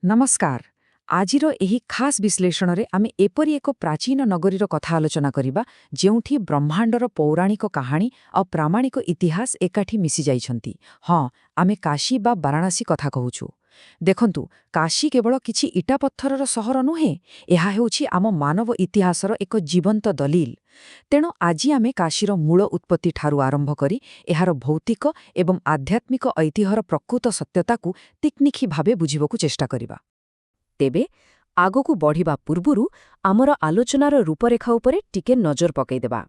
ନମସ୍କାର। ଆଜିର ଏହି ଖାସ୍ ବିଶ୍ଳେଷଣରେ ଆମେ ଏପରି ଏକ ପ୍ରାଚୀନ ନଗରୀର କଥା ଆଲୋଚନା କରିବା, ଯେଉଁଠି ବ୍ରହ୍ମାଣ୍ଡର ପୌରାଣିକ କାହାଣୀ ଆଉ ପ୍ରାମାଣିକ ଇତିହାସ ଏକାଠି ମିଶିଯାଇଛନ୍ତି। ହଁ, ଆମେ କାଶୀ ବା ବାରାଣସୀ କଥା କହୁଛୁ। ଦେଖନ୍ତୁ, କାଶୀ କେବଳ କିଛି ଇଟାପଥରର ସହର ନୁହେଁ, ଏହା ହେଉଛି ଆମ ମାନବ ଇତିହାସର ଏକ ଜୀବନ୍ତ ଦଲିଲ। ତେଣୁ ଆଜି ଆମେ କାଶୀର ମୂଳ ଉତ୍ପତ୍ତି ଠାରୁ ଆରମ୍ଭ କରି ଏହାର ଭୌତିକ ଏବଂ ଆଧ୍ୟାତ୍ମିକ ଐତିହ୍ୟର ପ୍ରକୃତ ସତ୍ୟତାକୁ ତିକ୍ନିଖି ଭାବେ ବୁଝିବାକୁ ଚେଷ୍ଟା କରିବା। ତେବେ ଆଗକୁ ବଢ଼ିବା ପୂର୍ବରୁ ଆମର ଆଲୋଚନାର ରୂପରେଖା ଉପରେ ଟିକେ ନଜର ପକାଇଦେବା।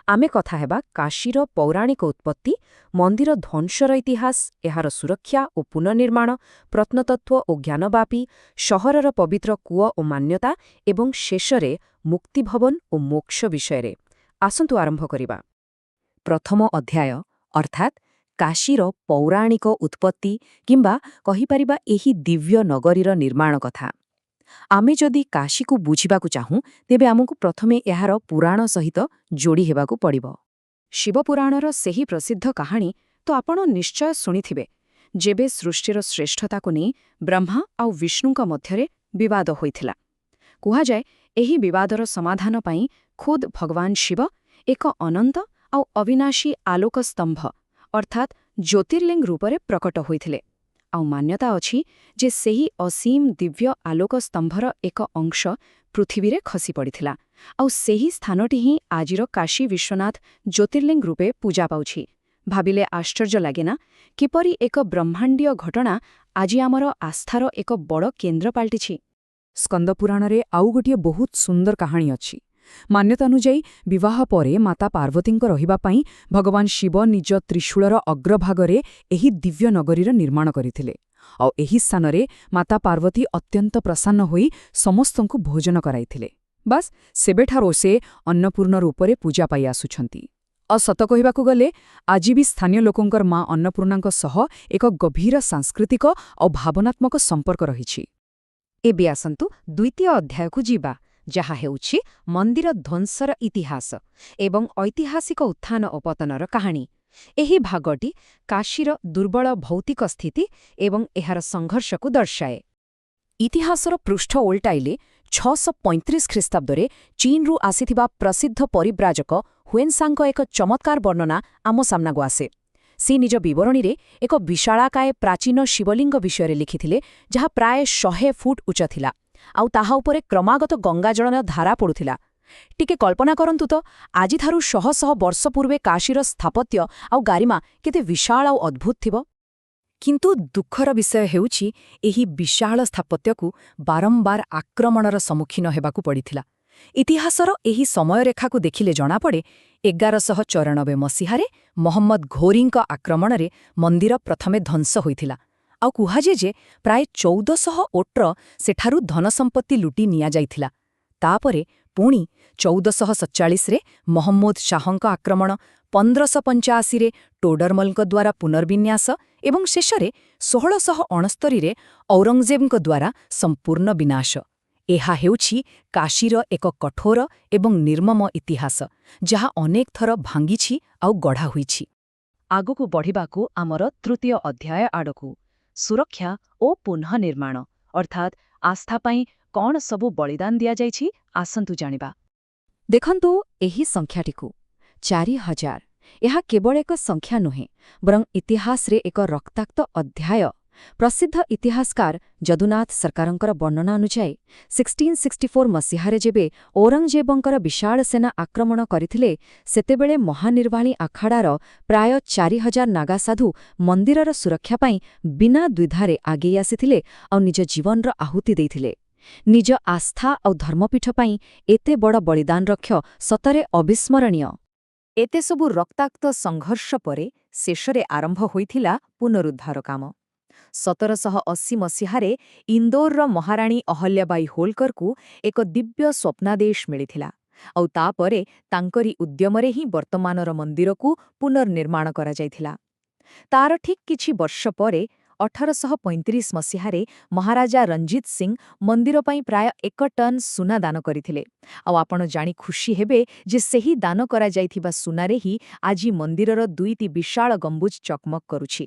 ଆମେ କଥା ହେବା କାଶୀର ପୌରାଣିକ ଉତ୍ପତ୍ତି, ମନ୍ଦିର ଧ୍ୱଂସର ଇତିହାସ, ଏହାର ସୁରକ୍ଷା ଓ ପୁନର୍ନିର୍ମାଣ, ପ୍ରତ୍ନତତ୍ତ୍ୱ ଓ ଜ୍ଞାନବାପୀ, ସହରର ପବିତ୍ର କୂଅ ଓ ମାନ୍ୟତା ଏବଂ ଶେଷରେ ମୁକ୍ତିଭବନ ଓ ମୋକ୍ଷ ବିଷୟରେ। ଆସନ୍ତୁ ଆରମ୍ଭ କରିବା। ପ୍ରଥମ ଅଧ୍ୟାୟ, ଅର୍ଥାତ୍ କାଶୀର ପୌରାଣିକ ଉତ୍ପତ୍ତି କିମ୍ବା କହିପାରିବା ଏହି ଦିବ୍ୟ ନଗରୀର ନିର୍ମାଣ କଥା। ଆମେ ଯଦି କାଶୀକୁ ବୁଝିବାକୁ ଚାହୁଁ, ତେବେ ଆମକୁ ପ୍ରଥମେ ଏହାର ପୁରାଣ ସହିତ ଯୋଡ଼ି ହେବାକୁ ପଡ଼ିବ। ଶିବପୁରାଣର ସେହି ପ୍ରସିଦ୍ଧ କାହାଣୀ ତ ଆପଣ ନିଶ୍ଚୟ ଶୁଣିଥିବେ, ଯେବେ ସୃଷ୍ଟିର ଶ୍ରେଷ୍ଠତାକୁ ନେଇ ବ୍ରହ୍ମା ଆଉ ବିଷ୍ଣୁଙ୍କ ମଧ୍ୟରେ ବିବାଦ ହୋଇଥିଲା। କୁହାଯାଏ, ଏହି ବିବାଦର ସମାଧାନ ପାଇଁ ଖୁଦ୍ ଭଗବାନ ଶିବ ଏକ ଅନନ୍ତ ଆଉ ଅବିନାଶୀ ଆଲୋକ ସ୍ତମ୍ଭ, ଅର୍ଥାତ୍ ଜ୍ୟୋତିର୍ଲିଙ୍ଗ ରୂପରେ ପ୍ରକଟ ହୋଇଥିଲେ। ଆଉ ମାନ୍ୟତା ଅଛି ଯେ ସେହି ଅସୀମ ଦିବ୍ୟ ଆଲୋକ ସ୍ତମ୍ଭର ଏକ ଅଂଶ ପୃଥିବୀରେ ଖସି ପଡ଼ିଥିଲା, ଆଉ ସେହି ସ୍ଥାନଟି ହିଁ ଆଜିର କାଶୀ ବିଶ୍ୱନାଥ ଜ୍ୟୋତିର୍ଲିଙ୍ଗ ରୂପେ ପୂଜା ପାଉଛି। ଭାବିଲେ ଆଶ୍ଚର୍ଯ୍ୟ ଲାଗେ ନା, କିପରି ଏକ ବ୍ରହ୍ମାଣ୍ଡୀୟ ଘଟଣା ଆଜି ଆମର ଆସ୍ଥାର ଏକ ବଡ଼ କେନ୍ଦ୍ର ପାଲଟିଛି? ସ୍କନ୍ଦପୁରାଣରେ ଆଉ ଗୋଟିଏ ବହୁତ ସୁନ୍ଦର କାହାଣୀ ଅଛି। ମାନ୍ୟତା ଅନୁଯାୟୀ, ବିବାହ ପରେ ମାତା ପାର୍ବତୀଙ୍କ ରହିବା ପାଇଁ ଭଗବାନ ଶିବ ନିଜ ତ୍ରିଶୂଳର ଅଗ୍ରଭାଗରେ ଏହି ଦିବ୍ୟ ନଗରୀର ନିର୍ମାଣ କରିଥିଲେ। ଆଉ ଏହି ସ୍ଥାନରେ ମାତା ପାର୍ବତୀ ଅତ୍ୟନ୍ତ ପ୍ରସନ୍ନ ହୋଇ ସମସ୍ତଙ୍କୁ ଭୋଜନ କରାଇଥିଲେ। ବାସ୍, ସେବେଠାରୁ ସେ ଅନ୍ନପୂର୍ଣ୍ଣ ରୂପରେ ପୂଜା ପାଇ ଆସୁଛନ୍ତି। ଆଉ ସତ କହିବାକୁ ଗଲେ, ଆଜି ବି ସ୍ଥାନୀୟ ଲୋକଙ୍କର ମା ଅନ୍ନପୂର୍ଣ୍ଣାଙ୍କ ସହ ଏକ ଗଭୀର ସାଂସ୍କୃତିକ ଆଉ ଭାବନାତ୍ମକ ସମ୍ପର୍କ ରହିଛି। ଏବେ ଆସନ୍ତୁ ଦ୍ୱିତୀୟ ଅଧ୍ୟାୟକୁ ଯିବା, ଯାହା ହେଉଛି ମନ୍ଦିର ଧ୍ୱଂସର ଇତିହାସ ଏବଂ ଐତିହାସିକ ଉତ୍ଥାନ ଓ ପତନର କାହାଣୀ। ଏହି ଭାଗଟି କାଶୀର ଦୁର୍ବଳ ଭୌତିକ ସ୍ଥିତି ଏବଂ ଏହାର ସଂଘର୍ଷକୁ ଦର୍ଶାଏ। ଇତିହାସର ପୃଷ୍ଠ ଓଲଟାଇଲେ 635 ଖ୍ରୀଷ୍ଟାବ୍ଦରେ ଚୀନରୁ ଆସିଥିବା ପ୍ରସିଦ୍ଧ ପରିବ୍ରାଜକ ହୁଏନ୍ସାଙ୍କ ଏକ ଚମତ୍କାର ବର୍ଣ୍ଣନା ଆମ ସାମ୍ନାକୁ ଆସେ। ସେ ନିଜ ବିବରଣୀରେ ଏକ ବିଶାଳାକାୟ ପ୍ରାଚୀନ ଶିବଲିଙ୍ଗ ବିଷୟରେ ଲେଖିଥିଲେ, ଯାହା ପ୍ରାୟ 100 ଫୁଟ ଉଚ୍ଚ ଥିଲା ଆଉ ତାହା ଉପରେ କ୍ରମାଗତ ଗଙ୍ଗାଜଳର ଧାରା ପଡୁଥିଲା। ଟିକେ କଳ୍ପନା କରନ୍ତୁ ତ, ଆଜିଠାରୁ ଶହ ଶହ ବର୍ଷ ପୂର୍ବେ କାଶୀର ସ୍ଥାପତ୍ୟ ଆଉ ଗାରିମା କେତେ ବିଶାଳ ଆଉ ଅଦ୍ଭୁତ ଥିବ। କିନ୍ତୁ ଦୁଃଖର ବିଷୟ ହେଉଛି, ଏହି ବିଶାଳ ସ୍ଥାପତ୍ୟକୁ ବାରମ୍ବାର ଆକ୍ରମଣର ସମ୍ମୁଖୀନ ହେବାକୁ ପଡ଼ିଥିଲା। ଇତିହାସର ଏହି ସମୟରେଖାକୁ ଦେଖିଲେ ଜଣାପଡ଼େ, 1194 ମସିହାରେ ମହମ୍ମଦ ଘୋରୀଙ୍କ ଆକ୍ରମଣରେ ମନ୍ଦିର ପ୍ରଥମେ ଧ୍ୱଂସ ହୋଇଥିଲା। ଆଉ କୁହାଯାଏ ଯେ ପ୍ରାୟ 1400 ଓଟ ସେଠାରୁ ଧନସମ୍ପତ୍ତି ଲୁଟି ନିଆଯାଇଥିଲା। ତାପରେ ପୁଣି 1447ରେ ମହମ୍ମଦ ଶାହଙ୍କ ଆକ୍ରମଣ, 1585ରେ ଟୋଡରମଲଙ୍କ ଦ୍ୱାରା ପୁନର୍ବିନ୍ୟାସ ଏବଂ ଶେଷରେ 1669ରେ ଔରଙ୍ଗଜେବଙ୍କ ଦ୍ୱାରା ସମ୍ପୂର୍ଣ୍ଣ ବିନାଶ। ଏହା ହେଉଛି କାଶୀର ଏକ କଠୋର ଏବଂ ନିର୍ମମ ଇତିହାସ, ଯାହା ଅନେକ ଥର ଭାଙ୍ଗିଛି ଆଉ ଗଢ଼ା ହୋଇଛି। ଆଗକୁ ବଢ଼ିବାକୁ ଆମର ତୃତୀୟ ଅଧ୍ୟାୟ ଆଡ଼କୁ, ସୁରକ୍ଷା ଓ ପୁନଃନିର୍ମାଣ, ଅର୍ଥାତ୍ ଆସ୍ଥା ପାଇଁ କ'ଣ ସବୁ ବଳିଦାନ ଦିଆଯାଇଛି, ଆସନ୍ତୁ ଜାଣିବା। ଦେଖନ୍ତୁ ଏହି ସଂଖ୍ୟାଟିକୁ, 4000। ଏହା କେବଳ ଏକ ସଂଖ୍ୟା ନୁହେଁ, ବରଂ ଇତିହାସରେ ଏକ ରକ୍ତାକ୍ତ ଅଧ୍ୟାୟ। ପ୍ରସିଦ୍ଧ ଇତିହାସକାର ଯଦୁନାଥ ସରକାରଙ୍କର ବର୍ଣ୍ଣନା ଅନୁଯାୟୀ, 1664 ମସିହାରେ ଯେବେ ଔରଙ୍ଗଜେବଙ୍କର ବିଶାଳ ସେନା ଆକ୍ରମଣ କରିଥିଲେ, ସେତେବେଳେ ମହାନିର୍ବାଣୀ ଆଖାଡ଼ାର ପ୍ରାୟ 4000 ନାଗା ସାଧୁ ମନ୍ଦିରର ସୁରକ୍ଷା ପାଇଁ ବିନା ଦ୍ୱିଧାରେ ଆଗେଇ ଆସିଥିଲେ ଆଉ ନିଜ ଜୀବନର ଆହୁତି ଦେଇଥିଲେ। ନିଜ ଆସ୍ଥା ଆଉ ଧର୍ମପୀଠ ପାଇଁ ଏତେ ବଡ଼ ବଳିଦାନ ରକ୍ଷ ସତରେ ଅବିସ୍ମରଣୀୟ। ଏତେ ସବୁ ରକ୍ତାକ୍ତ ସଂଘର୍ଷ ପରେ ଶେଷରେ ଆରମ୍ଭ ହୋଇଥିଲା ପୁନରୁଦ୍ଧାର କାମ। 1780 ମସିହାରେ ଇନ୍ଦୋରର ମହାରାଣୀ ଅହଲ୍ୟାବାଇ ହୋଲକରକୁ ଏକ ଦିବ୍ୟ ସ୍ୱପ୍ନାଦେଶ ମିଳିଥିଲା, ଆଉ ତାପରେ ତାଙ୍କରି ଉଦ୍ୟମରେ ହିଁ ବର୍ତ୍ତମାନର ମନ୍ଦିରକୁ ପୁନର୍ନିର୍ମାଣ କରାଯାଇଥିଲା। ତାର ଠିକ୍ କିଛି ବର୍ଷ ପରେ 1835 ମସିହାରେ ମହାରାଜା ରଞ୍ଜିତ ସିଂ ମନ୍ଦିର ପାଇଁ ପ୍ରାୟ 1 ଟନ୍ ସୁନା ଦାନ କରିଥିଲେ। ଆଉ ଆପଣ ଜାଣି ଖୁସି ହେବେ ଯେ ସେହି ଦାନ କରାଯାଇଥିବା ସୁନାରେ ହିଁ ଆଜି ମନ୍ଦିରର ଦୁଇଟି ବିଶାଳ ଗମ୍ବୁଜ ଚକମକ କରୁଛି।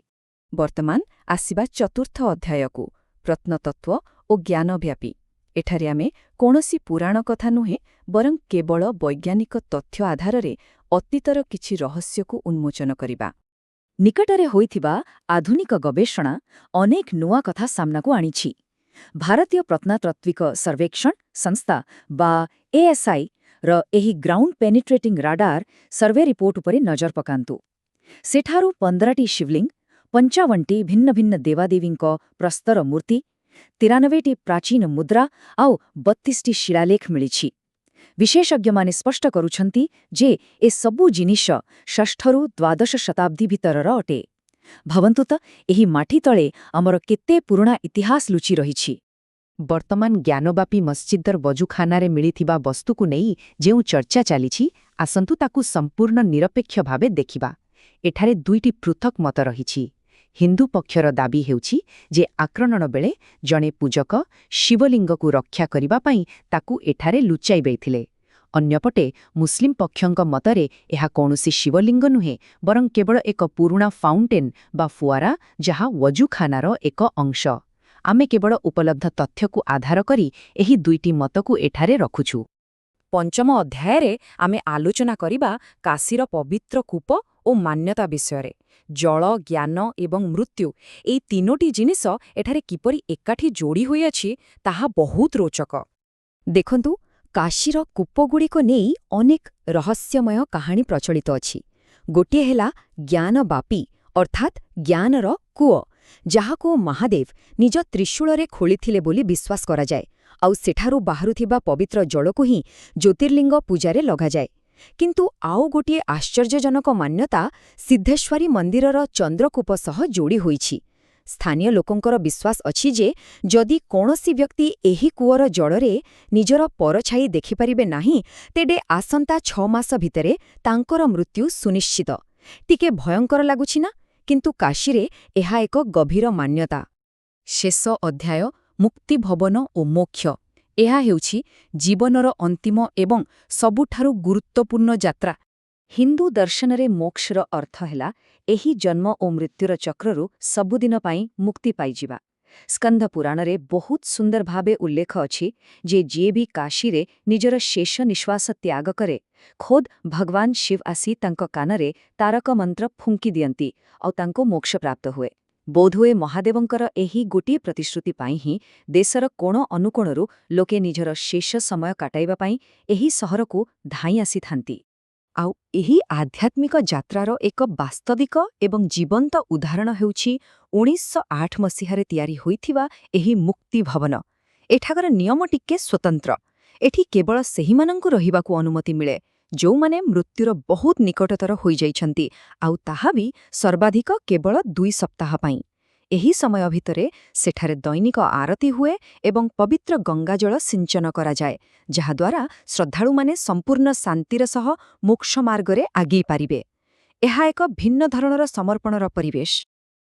ବର୍ତ୍ତମାନ ଆସିବା ଚତୁର୍ଥ ଅଧ୍ୟାୟକୁ, ପ୍ରତ୍ନତତ୍ତ୍ୱ ଓ ଜ୍ଞାନବ୍ୟାପୀ। ଏଠାରେ ଆମେ କୌଣସି ପୁରାଣ କଥା ନୁହେଁ, ବରଂ କେବଳ ବୈଜ୍ଞାନିକ ତଥ୍ୟ ଆଧାରରେ ଅତୀତର କିଛି ରହସ୍ୟକୁ ଉନ୍ମୋଚନ କରିବା। ନିକଟରେ ହୋଇଥିବା ଆଧୁନିକ ଗବେଷଣା ଅନେକ ନୂଆ କଥା ସାମ୍ନାକୁ ଆଣିଛି। ଭାରତୀୟ ପ୍ରତ୍ନତାତ୍ତ୍ୱିକ ସର୍ବେକ୍ଷଣ ସଂସ୍ଥା ବା ଏଏସ୍ଆଇ ର ଏହି ground penetrating radar survey report ଉପରେ ନଜର ପକାନ୍ତୁ। ସେଠାରୁ 15ଟି ଶିବଲିଙ୍ଗ, 55ଟି ଭିନ୍ନ ଭିନ୍ନ ଦେବାଦେବୀଙ୍କ ପ୍ରସ୍ତର ମୂର୍ତ୍ତି, 93ଟି ପ୍ରାଚୀନ ମୁଦ୍ରା ଆଉ 32ଟି ଶିଳାଲେଖ ମିଳିଛି। ବିଶେଷଜ୍ଞମାନେ ସ୍ପଷ୍ଟ କରୁଛନ୍ତି ଯେ ଏସବୁ ଜିନିଷ ଷଷ୍ଠରୁ ଦ୍ୱାଦଶ ଶତାବ୍ଦୀ ଭିତରର ଅଟେ। ଭାବନ୍ତୁ ତ, ଏହି ମାଟି ତଳେ ଆମର କେତେ ପୁରୁଣା ଇତିହାସ ଲୁଚି ରହିଛି। ବର୍ତ୍ତମାନ ଜ୍ଞାନବାପୀ ମସଜିଦର ବଜୁଖାନାରେ ମିଳିଥିବା ବସ୍ତୁକୁ ନେଇ ଯେଉଁ ଚର୍ଚ୍ଚା ଚାଲିଛି, ଆସନ୍ତୁ ତାକୁ ସମ୍ପୂର୍ଣ୍ଣ ନିରପେକ୍ଷ ଭାବେ ଦେଖିବା। ଏଠାରେ ଦୁଇଟି ପୃଥକ୍ ମତ ରହିଛି। ହିନ୍ଦୁ ପକ୍ଷର ଦାବି ହେଉଛି ଯେ ଆକ୍ରମଣ ବେଳେ ଜଣେ ପୂଜକ ଶିବଲିଙ୍ଗକୁ ରକ୍ଷା କରିବା ପାଇଁ ତାକୁ ଏଠାରେ ଲୁଚାଇ ଦେଇଥିଲେ। ଅନ୍ୟପଟେ ମୁସଲିମ ପକ୍ଷଙ୍କ ମତରେ ଏହା କୌଣସି ଶିବଲିଙ୍ଗ ନୁହେଁ, ବରଂ କେବଳ ଏକ ପୁରୁଣା ଫାଉଣ୍ଟେନ୍ ବା ଫୁଆରା, ଯାହା ୱଜୁଖାନାର ଏକ ଅଂଶ। ଆମେ କେବଳ ଉପଲବ୍ଧ ତଥ୍ୟକୁ ଆଧାର କରି ଏହି ଦୁଇଟି ମତକୁ ଏଠାରେ ରଖୁଛୁ। ପଞ୍ଚମ ଅଧ୍ୟାୟରେ ଆମେ ଆଲୋଚନା କରିବା କାଶୀର ପବିତ୍ର କୂପ ଓ ମାନ୍ୟତା ବିଷୟରେ। ଜଳ, ଜ୍ଞାନ ଏବଂ ମୃତ୍ୟୁ, ଏଇ ତିନୋଟି ଜିନିଷ ଏଠାରେ କିପରି ଏକାଠି ଯୋଡ଼ି ହୋଇଅଛି, ତାହା ବହୁତ ରୋଚକ। ଦେଖନ୍ତୁ, କାଶୀର କୂପଗୁଡ଼ିକ ନେଇ ଅନେକ ରହସ୍ୟମୟ କାହାଣୀ ପ୍ରଚଳିତ ଅଛି। ଗୋଟିଏ ହେଲା ଜ୍ଞାନବାପୀ, ଅର୍ଥାତ୍ ଜ୍ଞାନର କୂଅ, ଯାହାକୁ ମହାଦେବ ନିଜ ତ୍ରିଶୂଳରେ ଖୋଳିଥିଲେ ବୋଲି ବିଶ୍ୱାସ କରାଯାଏ, ଆଉ ସେଠାରୁ ବାହାରୁଥିବା ପବିତ୍ର ଜଳକୁ ହିଁ ଜ୍ୟୋତିର୍ଲିଙ୍ଗ ପୂଜାରେ ଲଗାଯାଏ। କିନ୍ତୁ ଆଉ ଗୋଟିଏ ଆଶ୍ଚର୍ଯ୍ୟଜନକ ମାନ୍ୟତା ସିଦ୍ଧେଶ୍ୱରୀ ମନ୍ଦିରର ଚନ୍ଦ୍ରକୂପ ସହ ଯୋଡ଼ି ହୋଇଛି। ସ୍ଥାନୀୟ ଲୋକଙ୍କର ବିଶ୍ୱାସ ଅଛି ଯେ ଯଦି କୌଣସି ବ୍ୟକ୍ତି ଏହି କୂଅର ଜଳରେ ନିଜର ପରଛାଇ ଦେଖିପାରିବେ ନାହିଁ, ତେବେ ଆସନ୍ତା 6 ମାସ ଭିତରେ ତାଙ୍କର ମୃତ୍ୟୁ ସୁନିଶ୍ଚିତ। ଟିକେ ଭୟଙ୍କର ଲାଗୁଛି ନା? କିନ୍ତୁ କାଶୀରେ ଏହା ଏକ ଗଭୀର ମାନ୍ୟତା। ଶେଷ ଅଧ୍ୟାୟ, ମୁକ୍ତି ଭବନ ଓ ମୋକ୍ଷ। ଏହା ହେଉଛି ଜୀବନର ଅନ୍ତିମ ଏବଂ ସବୁଠାରୁ ଗୁରୁତ୍ୱପୂର୍ଣ୍ଣ ଯାତ୍ରା। ହିନ୍ଦୁ ଦର୍ଶନରେ ମୋକ୍ଷର ଅର୍ଥ ହେଲା ଏହି ଜନ୍ମ ଓ ମୃତ୍ୟୁର ଚକ୍ରରୁ ସବୁଦିନ ପାଇଁ ମୁକ୍ତି ପାଇଯିବା। ସ୍କନ୍ଧ ପୁରାଣରେ ବହୁତ ସୁନ୍ଦର ଭାବେ ଉଲ୍ଲେଖ ଅଛି ଯେ ଯିଏ ବି କାଶୀରେ ନିଜର ଶେଷ ନିଶ୍ୱାସ ତ୍ୟାଗ କରେ, ଖୋଦ୍ ଭଗବାନ ଶିବ ଆସି ତାଙ୍କ କାନରେ ତାରକ ମନ୍ତ୍ର ଫୁଙ୍କି ଦିଅନ୍ତି ଆଉ ତାଙ୍କୁ ମୋକ୍ଷ ପ୍ରାପ୍ତ ହୁଏ। ବୋଧହୁଏ ମହାଦେବଙ୍କର ଏହି ଗୋଟିଏ ପ୍ରତିଶ୍ରୁତି ପାଇଁ ହିଁ ଦେଶର କୋଣ ଅନୁକୋଣରୁ ଲୋକେ ନିଜର ଶେଷ ସମୟ କାଟାଇବା ପାଇଁ ଏହି ସହରକୁ ଧାଇଁ ଆସିଥାନ୍ତି। ଆଉ ଏହି ଆଧ୍ୟାତ୍ମିକ ଯାତ୍ରାର ଏକ ବାସ୍ତବିକ ଏବଂ ଜୀବନ୍ତ ଉଦାହରଣ ହେଉଛି 1908 ମସିହାରେ ତିଆରି ହୋଇଥିବା ଏହି ମୁକ୍ତି ଭବନ। ଏଠାକାର ନିୟମ ଟିକେ ସ୍ୱତନ୍ତ୍ର। ଏଠି କେବଳ ସେହିମାନଙ୍କୁ ରହିବାକୁ ଅନୁମତି ମିଳେ ଯେଉଁମାନେ ମୃତ୍ୟୁର ବହୁତ ନିକଟତର ହୋଇଯାଇଛନ୍ତି, ଆଉ ତାହା ବି ସର୍ବାଧିକ କେବଳ 2 ସପ୍ତାହ ପାଇଁ। ଏହି ସମୟ ଭିତରେ ସେଠାରେ ଦୈନିକ ଆରତୀ ହୁଏ ଏବଂ ପବିତ୍ର ଗଙ୍ଗାଜଳ ସିଞ୍ଚନ କରାଯାଏ, ଯାହାଦ୍ୱାରା ଶ୍ରଦ୍ଧାଳୁମାନେ ସମ୍ପୂର୍ଣ୍ଣ ଶାନ୍ତିର ସହ ମୋକ୍ଷ ମାର୍ଗରେ ଆଗେଇ ପାରିବେ। ଏହା ଏକ ଭିନ୍ନ ଧରଣର ସମର୍ପଣର ପରିବେଶ।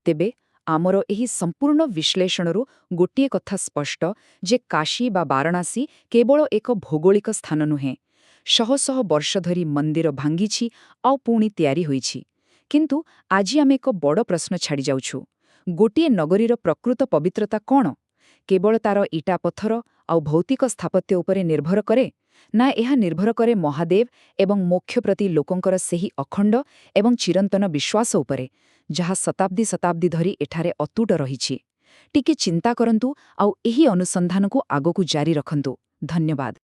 ତେବେ ଆମର ଏହି ସମ୍ପୂର୍ଣ୍ଣ ବିଶ୍ଳେଷଣରୁ ଗୋଟିଏ କଥା ସ୍ପଷ୍ଟ ଯେ କାଶୀ ବା ବାରାଣସୀ କେବଳ ଏକ ଭୌଗୋଳିକ ସ୍ଥାନ ନୁହେଁ। ଶହ ଶହ ବର୍ଷ ଧରି ମନ୍ଦିର ଭାଙ୍ଗିଛି ଆଉ ପୁଣି ତିଆରି ହୋଇଛି। କିନ୍ତୁ ଆଜି ଆମେ ଏକ ବଡ଼ ପ୍ରଶ୍ନ ଛାଡ଼ିଯାଉଛୁ। ଗୋଟିଏ ନଗରୀର ପ୍ରକୃତ ପବିତ୍ରତା କ'ଣ? କେବଳ ତାର ଇଟା ପଥର ଆଉ ଭୌତିକ ସ୍ଥାପତ୍ୟ ଉପରେ ନିର୍ଭର କରେ, ନା ଏହା ନିର୍ଭର କରେ ମହାଦେବ ଏବଂ ମୋକ୍ଷ ପ୍ରତି ଲୋକଙ୍କର ସେହି ଅଖଣ୍ଡ ଏବଂ ଚିରନ୍ତନ ବିଶ୍ୱାସ ଉପରେ, ଯାହା ଶତାବ୍ଦୀ ଶତାବ୍ଦୀ ଧରି ଏଠାରେ ଅତୁଟ ରହିଛି? ଟିକେ ଚିନ୍ତା କରନ୍ତୁ ଆଉ ଏହି ଅନୁସନ୍ଧାନକୁ ଆଗକୁ ଜାରି ରଖନ୍ତୁ। ଧନ୍ୟବାଦ।